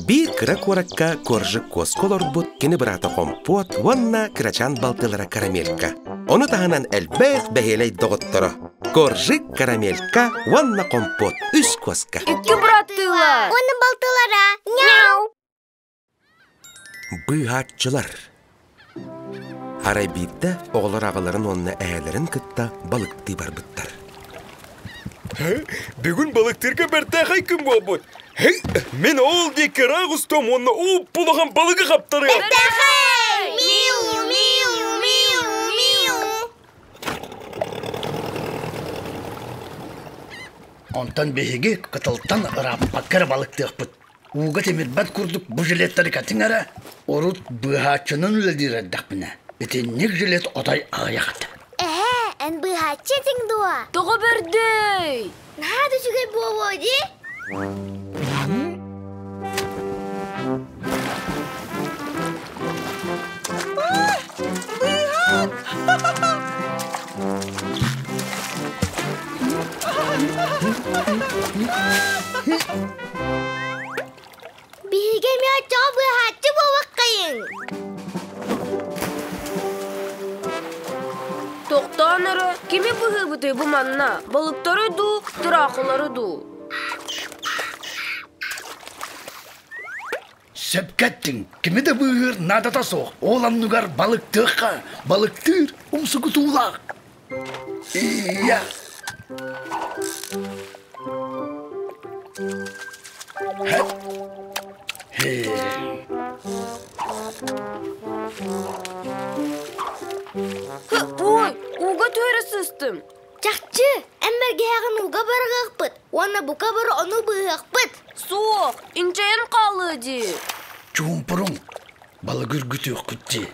Биир кыра куоракка Коржик куоска олорбут кини быраата Хомпуот уонна кырачаан балтылара Карамелька. Ону таһынан элбэх бэһиэлэй доҕотторо Коржик, Карамелька уонна Хомпуот үс куоска. Икки быраттыылар. Уонна балтылара. Няу! Быыһааччылар. Арай биирдэ оҕолор аҕаларын уонна эһээлэрин кытта балыктыы барбыттар. Бүгүн балыктыырга бэртээхэй күн буолбут. Мин ол диэки ыраах устуом уонна уп-улахан балыгы хаптарыам. Бэртээхэй! Миу, миу, миу, миу. Онтон биһиги кытылтан ырааппакка эрэ балыктыахпыт. Ууга тимирбэт курдук бу жилеттары кэтиҥ эрэ, урут быыһааччынан үлэлиир эрдэхпинэ, итинник жилет отой аҕыйах этэ. Эһээ, эн быыһааччы этиҥ дуо? Тоҕо бэрдэй? Наһаа да үчүгэй буолуо дии. Биһиги эмиэ оччоҕо быыһааччы буолуоххайыҥ. Тохтоон эрэ, кими быһыыбытый бу манна? Балыктары дуу, тыраахылары дуу? Сөпкө эттиҥ, кими да быыһыыр наадата суох. Ол анныгар балыктыахха, балыктыыр умсугутуулаах. Ия! Ой, ууга түһэрэ сыстым. Чахчы, эн мэргэһэҕин ууга барыахпыт уонна бука бары ону быыһыахпыт. Суох, инчэйэн хаалыа дии. Чуумпуруҥ, балыгы үргүтүөххүт дии.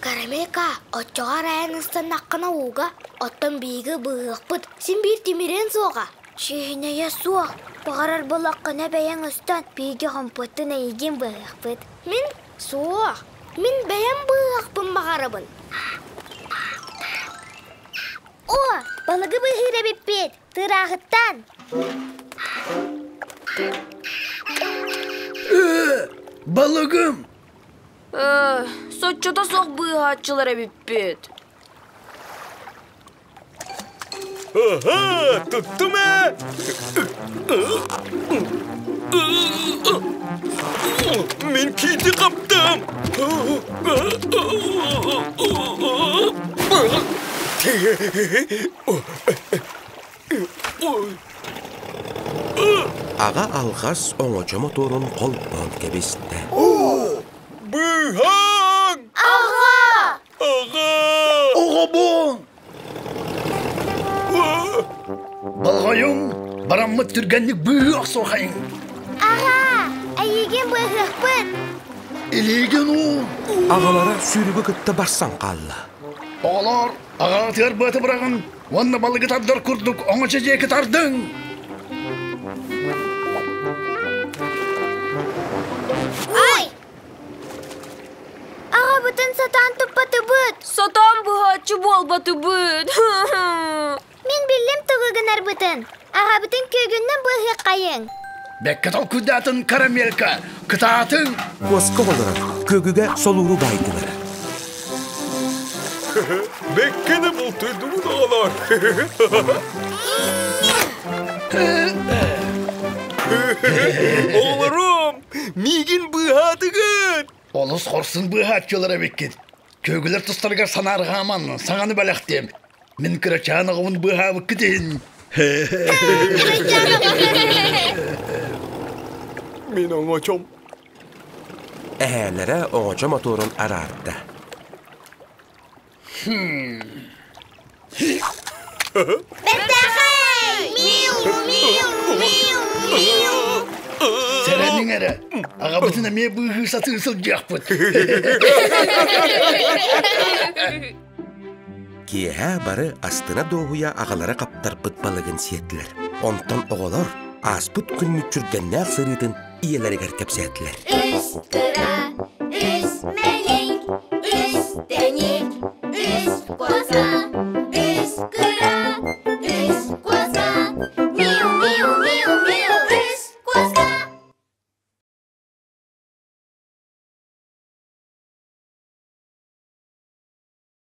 Карамелька, оччоҕо арайан ыстаннаххына ууга, оттон биһиги быыһыахпыт, син биир тимириэн суоҕа. Чиэһинэйэ суох, баҕарар буоллаххына бэйэҥ ыстан, биһиги хомпуоттун эйигин быыһыахпыт. Мин суох, мин бэйэм быыһыахпын баҕарабын. О, балыгы быыһыыр эбиппит, тыырааҕыттан. Ээ, балыгым! Соччото суох быыһааччылар эбиппит. Аха, туттум ээ! Мин киити хаптым! Аҕа алҕас оҥочо мотуорун холбоон кэбистэ. Быыһаҥ! Аҕа! Аҕа! Оҕобун! Болҕойуҥ, бараммыт түргэнник быыһыы охсуохайыҥ! Аҕа! Эйигин быыһыахпыт! Илиигин уун! Аҕалара сүүрүгү кытта барсан хаалла. Оҕолоор, аҕаҕытыгар быаты быраҕын уонна балыгы тардар курдук оҥочо диэки тардыҥ! Ай! Аҕабытын сатаан туппатыбыт. Сатаан быһааччы буолбатыбыт. Мин биллим тугу гынарбытын. Аҕабытын күөгүннэн быыһыаххайыҥ. Бэккэ толкуйдаатын карамелька, кытаатыҥ! Куоска олорор, күөгүгэ солууру баайдылар. Бэккэ да бултуйдубут оҕолор. Оҕолорум, миигин быыһаатыгыт! Олус хорсун быыһааччылар эбиккит. Күөгүлэр тустарыгар санаарҕааман, саҥаны бэлэхтиэм. Мин кырачаан оҕобун быыһаабыккыт иһин. Мин оҥочом Эһээлэрэ оҥочо мотуорун араарда. Бэртээхэй! Миу, миу, миу, миу! Сэрэниҥ эрэ, аҕабытын эмиэ быыһыы сатыы сылдьыахпыт. Киэһэ бары астына дуоһуйа аҕалара хаптарбыт балыгын сиэтилэр. Онтон оҕолор ааспыт күн мүччүргэннээх сырыытын ийэлэригэр кэпсээтилэр. Үс кыра, үс мэник, үс тэник, үс коза.